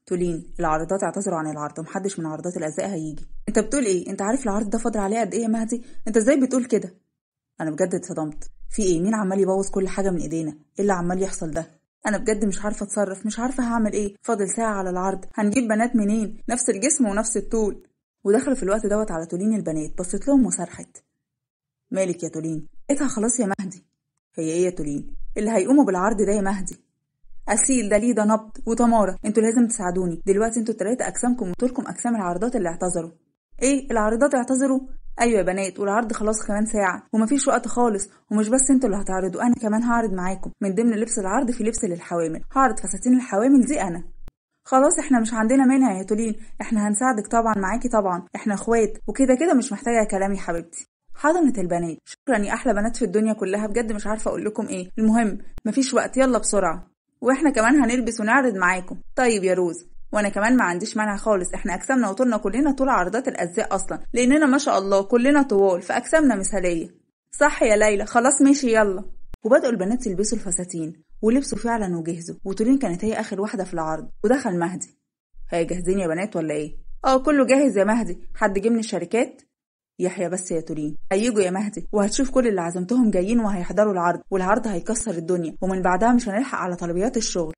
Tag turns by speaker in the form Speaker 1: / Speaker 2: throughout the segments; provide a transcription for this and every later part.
Speaker 1: تولين العارضات اعتذروا عن العرض ومحدش من عارضات الازياء هيجي. انت بتقول ايه؟ انت عارف العرض ده فاضل عليه قد ايه يا مهدي؟ انت ازاي بتقول كده؟ انا بجد اتصدمت. في ايه؟ مين عمال يبوظ كل حاجة من ايدينا؟ ايه اللي عمال يحصل ده؟ انا بجد مش عارفه اتصرف، مش عارفه هعمل ايه. فاضل ساعة على العرض، هنجيب بنات منين؟ نفس الجسم ونفس الطول. ودخلوا في الوقت دوت على تولين البنات، بصيت لهم وسرحت. مالك يا تولين؟ لقيتها خلاص يا مهدي. هي ايه يا تولين؟ اللي هيقوموا بالعرض ده يا مهدي أسيل، دليدة، نبض وتمارة. انتوا لازم تساعدوني دلوقتي، انتوا التلاتة اجسامكم وطولكم اجسام العارضات اللي اعتذروا. ايه العارضات اعتذروا؟ ايوه يا بنات، والعرض خلاص كمان ساعة ومفيش وقت خالص. ومش بس انتوا اللي هتعرضوا، انا كمان هعرض معاكم. من ضمن لبس العرض في لبس للحوامل، هعرض فساتين الحوامل دي انا. خلاص احنا مش عندنا مانع يا تولين، احنا هنساعدك طبعا، معاكي طبعا، احنا اخوات وكده كده، مش محتاجه كلام يا حبيبتي. حضنت البنات. شكرا يا احلى بنات في الدنيا كلها، بجد مش عارفه اقول لكم ايه. المهم مفيش وقت، يلا بسرعة، واحنا كمان هنلبس ونعرض معاكم. طيب يا روز، وانا كمان ما عنديش مانع خالص، احنا اجسامنا وطولنا كلنا طول عرضات الازياء اصلا، لاننا ما شاء الله كلنا طوال، فاجسامنا مثاليه. صح يا ليلى، خلاص ماشي يلا. وبداوا البنات يلبسوا الفساتين، ولبسوا فعلا وجهزوا، وتولين كانت هي اخر واحدة في العرض. ودخل مهدي. هي جاهزين يا بنات ولا ايه؟ اه كله جاهز يا مهدي. حد جه من الشركات؟ يحيى بس يا تولين. هيجوا يا مهدي، وهتشوف كل اللي عزمتهم جايين وهيحضروا العرض، والعرض هيكسر الدنيا، ومن بعدها مش هنلحق على طلبيات الشغل.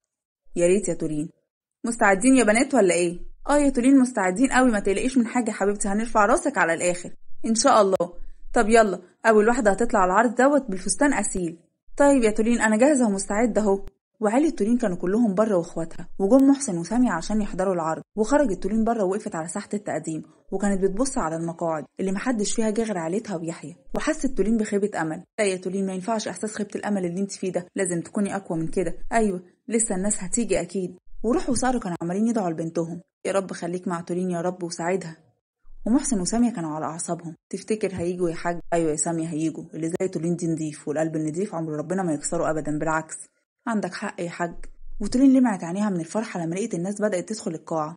Speaker 1: يا ريت يا تولين. مستعدين يا بنات ولا ايه؟ اه يا تولين مستعدين قوي، ما تقلقيش من حاجة حبيبتي، هنرفع راسك على الاخر ان شاء الله. طب يلا، اول واحدة هتطلع العرض دوت بالفستان اسيل. طيب يا تولين انا جاهزة ومستعده اهو. وعيلة تولين كانوا كلهم بره واخواتها، وجم محسن وسامية عشان يحضروا العرض. وخرجت تولين بره ووقفت على ساحة التقديم، وكانت بتبص على المقاعد اللي محدش فيها جه غير عيلتها ويحيى. وحست تولين بخيبه امل. لا يا تولين ما ينفعش احساس خيبه الامل اللي انت فيه ده، لازم تكوني اقوى من كده. ايوه لسه الناس هتيجي اكيد. وروح وسارة كانوا عمالين يدعوا لبنتهم، يا رب خليك مع تولين يا رب وساعدها. ومحسن وسامية كانوا على اعصابهم. تفتكر هيجوا يا حاج؟ ايوه يا سامية هيجوا، اللي زي تولين دي نضيف، والقلب النضيف عمر ربنا ما يكسره ابدا، بالعكس. عندك حق يا حاج. وتولين لمعت عينيها من الفرحة لما لقيت الناس بدات تدخل القاعة.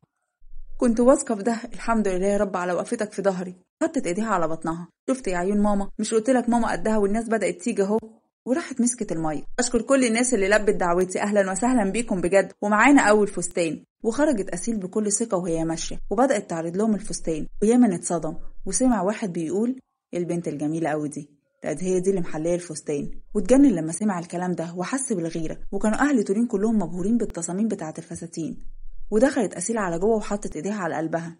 Speaker 1: كنت واثقة في ده، الحمد لله يا رب على وقفتك في ظهري. حطت ايديها على بطنها. شفت يا عيون ماما، مش قلت لك ماما قدها والناس بدات تيجي اهو. وراحت مسكت المية. اشكر كل الناس اللي لبت دعوتي، اهلا وسهلا بيكم بجد، ومعانا اول فستان. وخرجت اسيل بكل ثقة وهي ماشية، وبدات تعرض لهم الفستان. ويامن اتصدم وسمع واحد بيقول البنت الجميلة قوي دي، لا دي هي دي اللي محليه الفستان. واتجنن لما سمع الكلام ده وحس بالغيره. وكانوا اهل تولين كلهم مبهورين بالتصاميم بتاعه الفساتين. ودخلت اسيل على جوه وحطت ايديها على قلبها.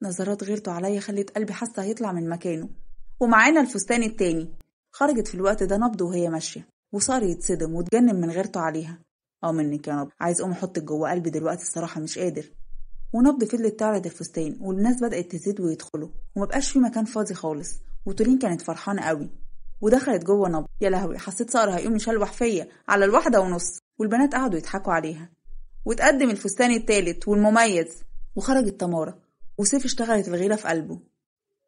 Speaker 1: نظرات غيرته عليا خلت قلبي حاسه هيطلع من مكانه. ومعانا الفستان التاني. خرجت في الوقت ده نبض وهي ماشية، وصار يتصدم واتجنن من غيرته عليها. اه منك يا نبض، عايز اقوم احطك جوه قلبي دلوقتي الصراحة مش قادر. ونبض فضلت تعرض الفستان، والناس بدات تزيد ويدخلوا، ومبقاش في مكان فاضي خالص. وتولين كانت فرحانة قوي. ودخلت جوه نبض. يا لهوي حسيت صقر هيقوم يشلوح فيا على 1:30. والبنات قعدوا يضحكوا عليها. وتقدم الفستان التالت والمميز. وخرجت تمارة، وسيف اشتغلت الغيرة في قلبه.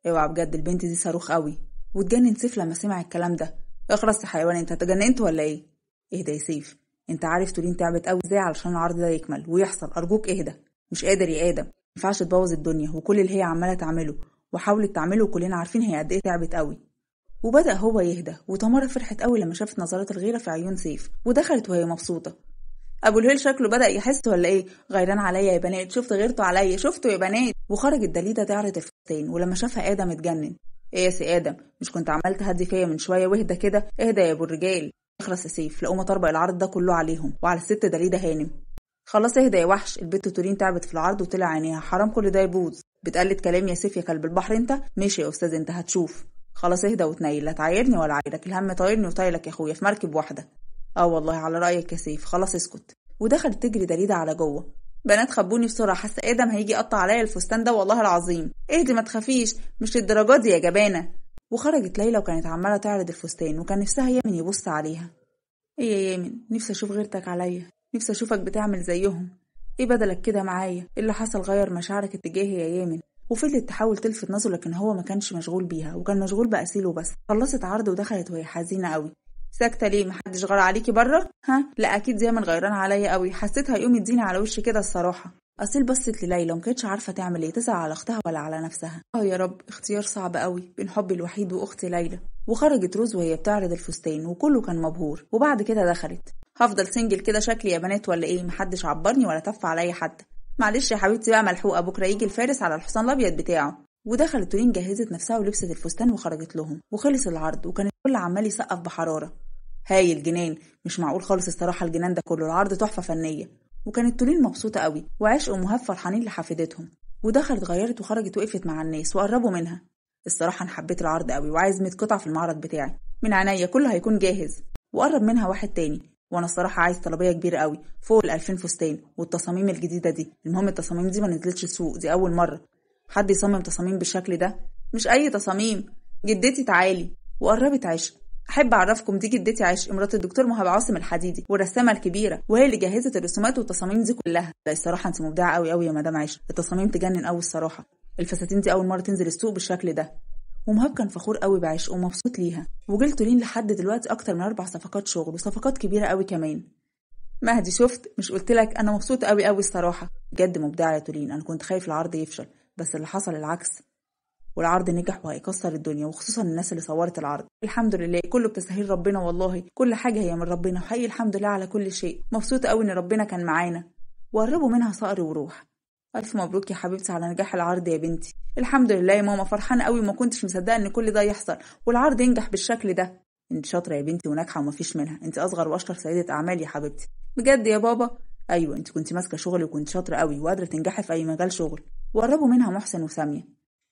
Speaker 1: اوعى بجد البنت دي صاروخ قوي. واتجنن سيف لما سمع الكلام ده. اخرس يا حيوان، انت اتجننت ولا ايه؟ اهدى يا سيف، انت عارف تولين تعبت قوي ازاي علشان العرض ده يكمل ويحصل، ارجوك اهدى. مش قادر يا ادم، مينفعش تبوظ الدنيا وكل اللي هي عماله تعمله وحاولت تعمله، وكلنا عارفين هي قد ايه تعبت قوي. وبدا هو يهدى. وتمارة فرحت قوي لما شافت نظرات الغيرة في عيون سيف، ودخلت وهي مبسوطة. ابو الهيل شكله بدا يحس ولا ايه؟ غيران عليا يا بنات، شفت غيرته عليا، شفته يا بنات. وخرجت دليده تعرض الفستان، ولما شافها ادم اتجنن. ايه يا سي ادم، مش كنت عمال تهدي فيا من شوية؟ واهدى كده، اهدى يا ابو الرجال. اخلص يا سيف، لاقوم اطربق العرض ده كله عليهم وعلى الست دليده هانم. خلاص اهدى يا وحش، البت تولين تعبت في العرض وطلع عينيها، حرام كل ده يبوظ. بتقلد كلام يا سيف يا كلب البحر انت؟ ماشي يا استاذ انت هتشوف. خلاص اهدى وتنيل، لا تعايرني ولا عايرك، الهم طايرني وطايلك يا اخويا في مركب واحدة. اه والله على رايك يا سيف، خلاص اسكت. ودخلت تجري دليده على جوه. بنات خبوني بسرعة، حاسه ادم هيجي يقطع عليا الفستان ده والله العظيم. اهدي ما تخافيش، مش للدرجة دي يا جبانه. وخرجت ليلى وكانت عماله تعرض الفستان، وكان نفسها يامن يبص عليها. ايه يا يامن، نفسي اشوف غيرتك عليا، نفسي اشوفك بتعمل زيهم. ايه بدلك كده معايا؟ ايه اللي حصل غير مشاعرك اتجاهي يا يامن؟ وفضلت تحاول تلفت نظره، لكن هو ما كانش مشغول بيها، وكان مشغول بأسيل وبس. خلصت عرض ودخلت وهي حزينة قوي. ساكته ليه؟ محدش غار عليكي بره؟ ها لا اكيد يامن غيران عليا قوي، حسيت هيقوم يديني على وشي كده الصراحة. اصيل بصت لليلى وما كانتش عارفه تعمل ايه، تزعل على اختها ولا على نفسها. اه يا رب، اختيار صعب قوي بين حبي الوحيد واختي ليلى. وخرجت روز وهي بتعرض الفستان، وكله كان مبهور. وبعد كده دخلت. هفضل single كده شكلي يا بنات ولا ايه؟ محدش عبرني ولا تف عليا حد. معلش يا حبيبتي بقى، ملحوقه، بكره يجي الفارس على الحصان الابيض بتاعه. ودخلت تولين جهزت نفسها ولبست الفستان وخرجت لهم، وخلص العرض وكان الكل عمال يسقف بحرارة. هاي الجنان، مش معقول خالص الصراحة، الجنان ده كله، العرض تحفة فنية. وكانت تولين مبسوطة قوي وعشق ومهاب فرحانين لحفيدتهم. ودخلت غيرت وخرجت وقفت مع الناس وقربوا منها. الصراحة انا حبيت العرض قوي وعايز 100 قطعه في المعرض بتاعي، من عينيا كله هيكون جاهز. وقرب منها واحد تاني، وانا الصراحة عايز طلبية كبيرة قوي فوق 2000 فستان والتصاميم الجديدة دي. المهم التصاميم دي ما نزلتش السوق، دي اول مرة حد يصمم تصاميم بالشكل ده، مش اي تصاميم. جدتي تعالي. وقربت عشق. احب اعرفكم دي جدتي عشق، مرات الدكتور مهاب عاصم الحديدي والرسامه الكبيرة، وهي اللي جهزت الرسومات والتصاميم دي كلها. لا الصراحة انت مبدعة قوي قوي يا مدام عشق، التصاميم تجنن قوي الصراحة، الفساتين دي اول مرة تنزل السوق بالشكل ده. ومهاب كان فخور قوي بعشق ومبسوط ليها. وجيل تولين لحد دلوقتي اكتر من 4 صفقات شغل، وصفقات كبيرة قوي كمان. مهدي شفت، مش قلت لك انا مبسوطة قوي قوي الصراحة، بجد مبدعة يا تولين. انا كنت خايف العرض يفشل، بس اللي حصل العكس، والعرض نجح وهيكسر الدنيا، وخصوصا الناس اللي صورت العرض. الحمد لله كله بتسهيل ربنا، والله كل حاجة هي من ربنا، وحقيقي الحمد لله على كل شيء. مبسوطة قوي ان ربنا كان معانا. وقربوا منها صقر وروح. الف مبروك يا حبيبتي على نجاح العرض يا بنتي. الحمد لله يا ماما، فرحانة قوي وما كنتش مصدقه ان كل ده يحصل والعرض ينجح بالشكل ده. انت شاطرة يا بنتي وناجحة ومفيش منها، انت اصغر واشطر سيده اعمال يا حبيبتي. بجد يا بابا؟ ايوه، انت كنت ماسكه شغلي وكنت شاطرة قوي وقادرة تنجحي في اي مجال شغل. وقربوا منها محسن وساميه.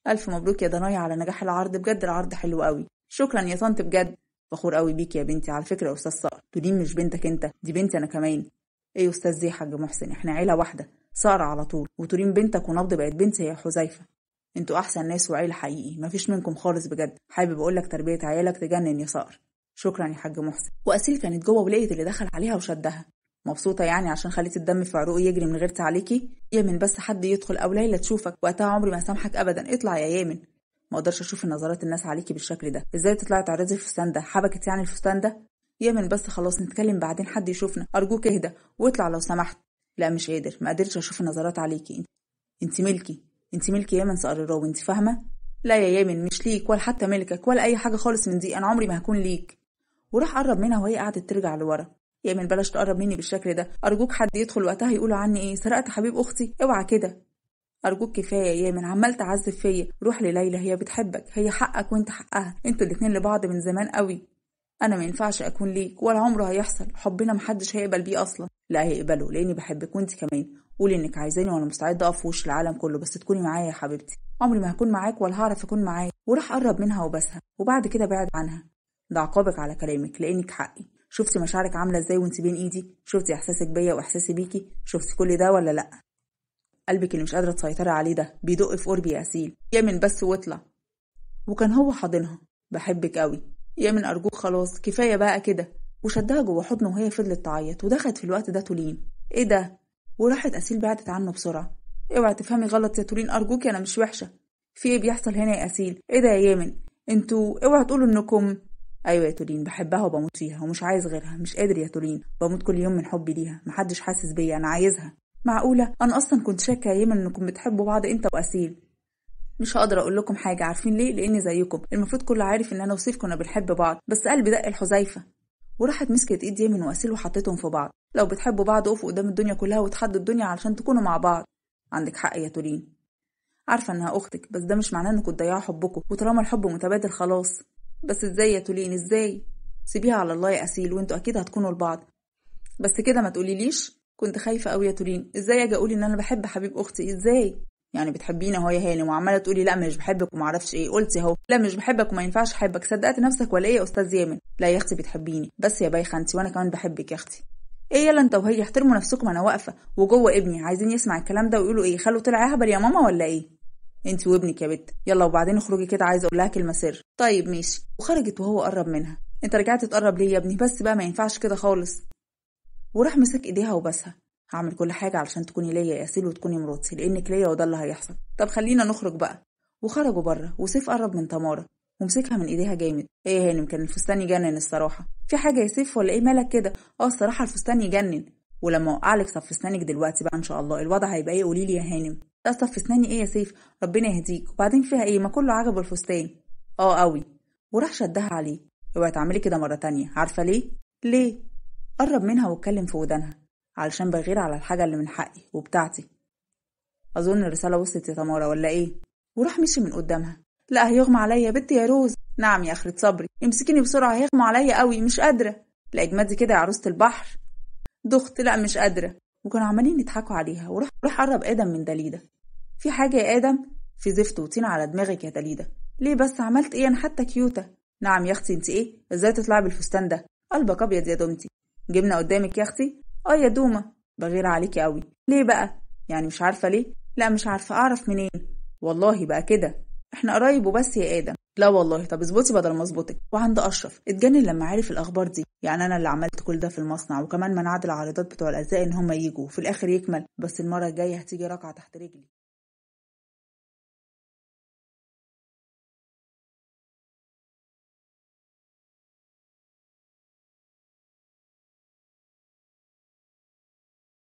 Speaker 1: الف مبروك يا ضنايا على نجاح العرض، بجد العرض حلو قوي. شكرا يا طنط، بجد فخور قوي بيك يا بنتي. على فكرة يا استاذ صقر، تولين مش بنتك انت، دي بنتي انا كمان. ايه يا استاذ يا حاج محسن، احنا عيله واحدة، صقر على طول، وتولين بنتك ونبض بقت بنتي يا حذيفة. انتوا احسن ناس وعيلة حقيقي، مفيش منكم خالص بجد. حابب اقول لك تربيه عيالك تجنن يا صقر. شكرا يا حاج محسن. واسيل كانت جوه ولقيت اللي دخل عليها وشدها. مبسوطة يعني عشان خليت الدم في عروقي يجري من غير تعليكي؟ يامن بس حد يدخل او ليلى تشوفك، وقتها عمري ما سامحك ابدا. اطلع يا يامن، ما اقدرش اشوف نظرات الناس عليكي بالشكل ده. ازاي تطلعي تعرضي الفستان ده؟ حبكت يعني الفستان ده؟ يامن بس خلاص نتكلم بعدين، حد يشوفنا، ارجوك اهدى واطلع لو سمحت. لا مش قادر، ما قدرتش اشوف النظرات عليكي. انت ملكي، انت ملكي يامن صقر الراوي، انت فاهمه؟ لا يا يامن مش ليك ولا حتى ملكك ولا اي حاجة خالص من دي، انا عمري ما هكون ليك. وراح قرب منها وهي قعدت ترجع لورا. يامن بلاش تقرب مني بالشكل ده، ارجوك حد يدخل وقتها يقولوا عني ايه، سرقت حبيب اختي، اوعى كده، ارجوك كفاية يا يامن، عمال تعذب فيا. روح لليلى، هي بتحبك، هي حقك وانت حقها، انتوا الاتنين لبعض من زمان قوي. انا ما ينفعش اكون ليك ولا عمره هيحصل، حبنا محدش هيقبل بيه اصلا. لا هيقبله لاني بحبك وانت كمان. قولي انك عايزاني وانا مستعدة اقف في وش العالم كله، بس تكوني معايا يا حبيبتي. عمري ما هكون معاك ولا هعرف اكون معاك. وراح قرب منها وبسها، وبعد كده بعد عنها. ده عقابك على كلامك لانك حقي. شفتي مشاعرك عامله ازاي وانت بين ايدي؟ شفتي احساسك بيا واحساسي بيكي؟ شفتي كل ده ولا لا؟ قلبك اللي مش قادرة تسيطري عليه ده بيدق في قربي يا اسيل. يامن بس واطلع. وكان هو حاضنها. بحبك قوي يامن، ارجوك خلاص كفاية بقى كده. وشدها جوه حضنه وهي فضلت تعيط. ودخلت في الوقت ده تولين. ايه ده؟ وراحت اسيل بعدت عنه بسرعة. اوعي تفهمي غلط يا تولين، ارجوك انا مش وحشة. في ايه بيحصل هنا يا اسيل؟ ايه ده يا يامن؟ انتوا اوعوا تقولوا انكم. ايوه يا تولين، بحبها وبموت فيها ومش عايز غيرها، مش قادر يا تولين، بموت كل يوم من حبي ليها، محدش حاسس بيا، انا عايزها. معقولة؟ انا اصلا كنت شاكه يا يامن انكم بتحبوا بعض انت واسيل. مش هقدر اقول لكم حاجة، عارفين ليه؟ لاني زيكم، المفروض كله عارف ان انا وسيف كنا بنحب بعض، بس قلبي دق الحذيفه. وراحت مسكت ايد يامن واسيل وحطتهم في بعض. لو بتحبوا بعض اقفوا قدام الدنيا كلها وتحدوا الدنيا علشان تكونوا مع بعض. عندك حق يا تولين، عارفه انها اختك، بس ده مش معناه انكم تضيعوا حبكم، وطالما الحب متبادل خلاص. بس ازاي يا تولين ازاي؟ سيبيها على الله يا اسيل، وانتوا اكيد هتكونوا لبعض. بس كده ما تقوليليش. كنت خايفة قوي يا تولين، ازاي اجي اقول ان انا بحب حبيب اختي؟ ازاي يعني بتحبيني اهو يا هانم وعماله تقولي لا مش بحبك وما اعرفش ايه؟ قلتي اهو لا مش بحبك وما ينفعش احبك، صدقت نفسك ولا ايه يا استاذ يامن؟ لا يا اختي بتحبيني بس يا بايخة انت، وانا كمان بحبك يا اختي. ايه يلا انت وهي احترموا نفسكم، انا واقفة وجوه ابني عايزين يسمع الكلام ده ويقولوا ايه؟ خلوا طلع اهبل يا ماما ولا ايه؟ انت وابنك يا بت. يلا وبعدين اخرجي كده، عايزه اقول لها كلمة سر. طيب ماشي. وخرجت وهو قرب منها. انت رجعت تقرب ليه يا ابني؟ بس بقى ما ينفعش كده خالص. وراح مسك ايديها وبسها. هعمل كل حاجة علشان تكوني ليا يا اسيل وتكوني مراتي، لانك ليا وده اللي هيحصل. طب خلينا نخرج بقى. وخرجوا بره، وسيف قرب من تمارا ومسكها من ايديها جامد. ايه يا هانم، كان الفستان يجنن الصراحة. في حاجة يا سيف ولا ايه مالك كده؟ اه الصراحة الفستان يجنن. ولما اوقعلك صف اسنانك دلوقتي بقى ان شاء الله الوضع هيبقى ايه؟ قولي لي يا هانم. لا صف اسناني ايه يا سيف، ربنا يهديك. وبعدين فيها ايه؟ ما كله عجبه الفستان. اه قوي. وراح شدها عليه. اوعي تعملي كده مرة تانية، عارفه ليه؟ ليه؟ قرب منها واتكلم في ودانها. علشان بغير على الحاجة اللي من حقي وبتاعتي. اظن الرسالة وصلت يا تمارا ولا ايه؟ وراح مشي من قدامها. لا هيغمى عليا يا بنتي يا روز. نعم يا اخرة صبري، امسكيني بسرعة هيغمى عليا قوي مش قادرة. لا اجمدي كده يا عروسه البحر. دخت، لا مش قادرة. وكانوا عمالين يضحكوا عليها. وراح قرب ادم من دليده. في حاجة يا ادم؟ في زفت وطين على دماغك يا دليده. ليه بس، عملت ايه انا حتى كيوته؟ نعم يا اختي انت ايه؟ ازاي تطلعي بالفستان ده؟ قلبك ابيض يا دومتي. جبنه قدامك يا اختي. اه يا دومه، بغير عليكي قوي. ليه بقى؟ يعني مش عارفه ليه؟ لا مش عارفه، اعرف منين؟ والله بقى كده احنا قرايب وبس يا ادم. لا والله، طب اظبطي بدل ما اظبطك. وعند اشرف اتجنن لما عرف الاخبار دي، يعني انا اللي عملت كل ده في المصنع، وكمان منعت العارضات بتوع الازياء ان هم يجوا وفي الاخر يكمل، بس المرة الجاية هتيجي ركعة تحت رجلي.